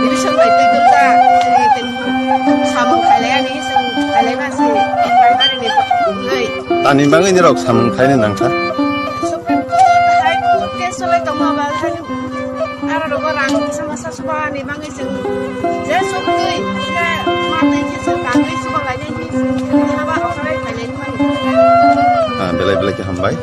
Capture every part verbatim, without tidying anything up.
Division bai twi dwljak, chini tini samung khailaiya ni, chwng khailaiba se primary ni bagwi. Tani bagwi nirok samung khaini nangkha? Supreme Court, High Court case cholai tongma ba, aro rogo rang kisa masa suba ni bagwi chwng je suk twi, je ma twi khe chwng kangwi suba lainai ni chwng haba rok khailai mani. Ah, belai belai khe hambai.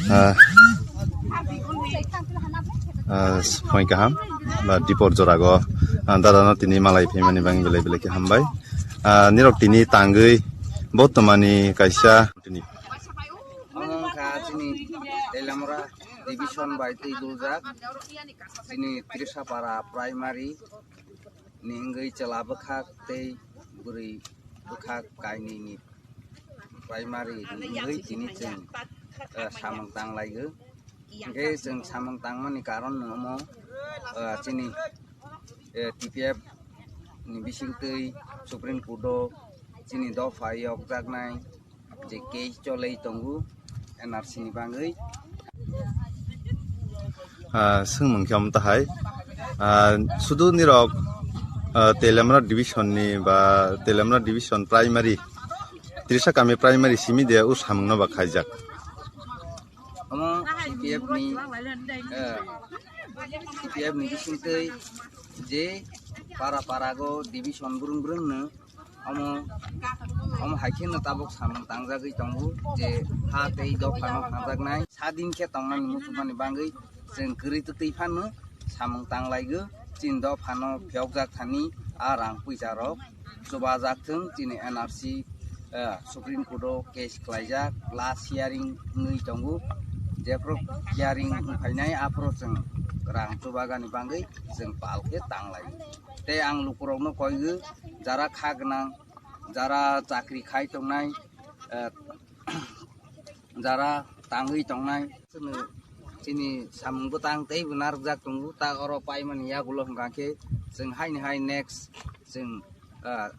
Ah, ah, phone kaham ba dipor jorago, ah, dada no tini malai phaimani bang belai belai khe hambai. Ah, nirok tini tangwi bo tomani kaisa tini. Omo wngkha chini Teliamura division bai twi duljak chini Trisapara primary ni wngwi chwla bwkhak tei bwrwi bwkhak kainwi ni primary ni wngwi tini chwng, eh, samung tang laigo. Hingke chwng samung tangmani karon no omo, eh, chini, eh, T P F ni bisingtwi Supreme Court o chini dopha yokjaknai je case cholei tongo N R C ni bagwi. Ah, swngmung khe omo tahai. Ah, sudu nirok, ah, Teliamura division ni ba Teliamura division primary, Trisa kami primary simi de o samung no ba khaijak. Omo T P F ni, eh, T P F ni bisingtwi je para para go division brung brung no omo, omo hai khe no tabuk samung tangjagwi tongo je ha tei dopha no hajaknai sadin khe tongnani muchungmani bagwi chwng kwrwi twtwi phano samung tanglaigo. Chini dophano phiyokjak thani a rang puisa rok chubajak thung, chini N R C, eh, Supreme Court o case khlaijak, last hearing wngwi tongo. Jephru hearing wngphainai aphuru chwng rang chubagani bagwi chwng pal khe tanglai. Tei ang lukurokno koigo, jara kha gwnang, jara chakri khai tongnai, eh, jara tangwi tongnai. Chini, chini samung bwtang teibo narwkjak tongo, ta oro paimani yagulo hwnkha khe chwng haini hai next chwng, ah,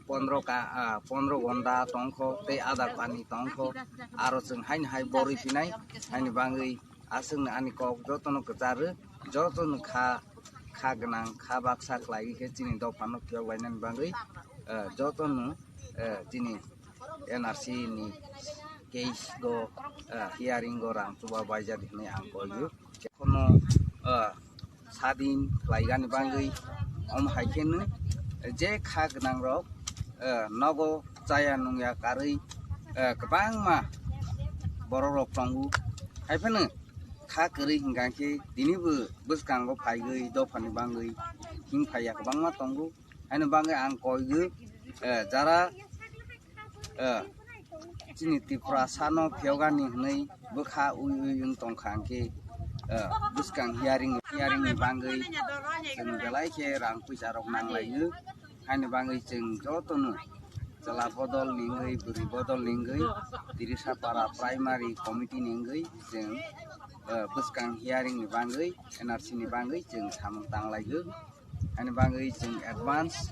pondro ka, ah, pondro gonda tongkho tei adar pani tongkho, aro chwng haini hai borwi phinai, haini bagwi aswkno ani kok jotono kwcharwi, jotono kha, kha gwnang, kha baksa khlaiwi khe chini dophano phiyok lainani bagwi, ah, jotono, ah, chini N R C ni case go, ah, hearing go rang chuba baijak hinwi ang koiyo. Kono, ah, sadin khlaigani bagwi omo hai kheno je kha gwnang rok, ah, nogo chaya nungya karwi, ah, kwbangma borok rok tongo. Hai phano kha kwrwi hwnkha khe tinibo bwskango phaigwi dophani bagwi him phaiya kwbangma tongo. Haino bagwi ang koigo, eh, jara, eh, chini Tripura sano phiyogani hwnwi bwkha ui ui wng tongkha hwnkhe, eh, bwskang hearing, hearing ni bagwi chwng belai khe rang puisa rok nanglaio. Haino bagwi chwng jotono chwla bodol ni wngwi, bwrwi bodol ni wngwi, Tirisapara Primary Committee ni wngwi chwng Bwskang hearing ni bagwi, N R C ni bagwi chwng samung tang laigo. Ani bagwi chwng advance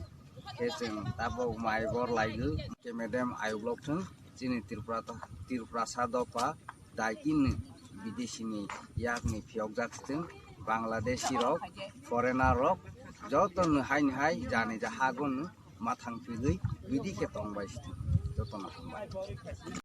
khe chwng tabok mai bor laigo. Khe madam, ayuk lok thung, chini Tripura to, Tripura sa dopha dai in bidesi ni yak ni phiyok jak thung, Bangladeshi rok, foreigner rok, joto no hai ni hai jani ja hagon no mathang pigwi bidi khe tong bai thung, joto no hambai.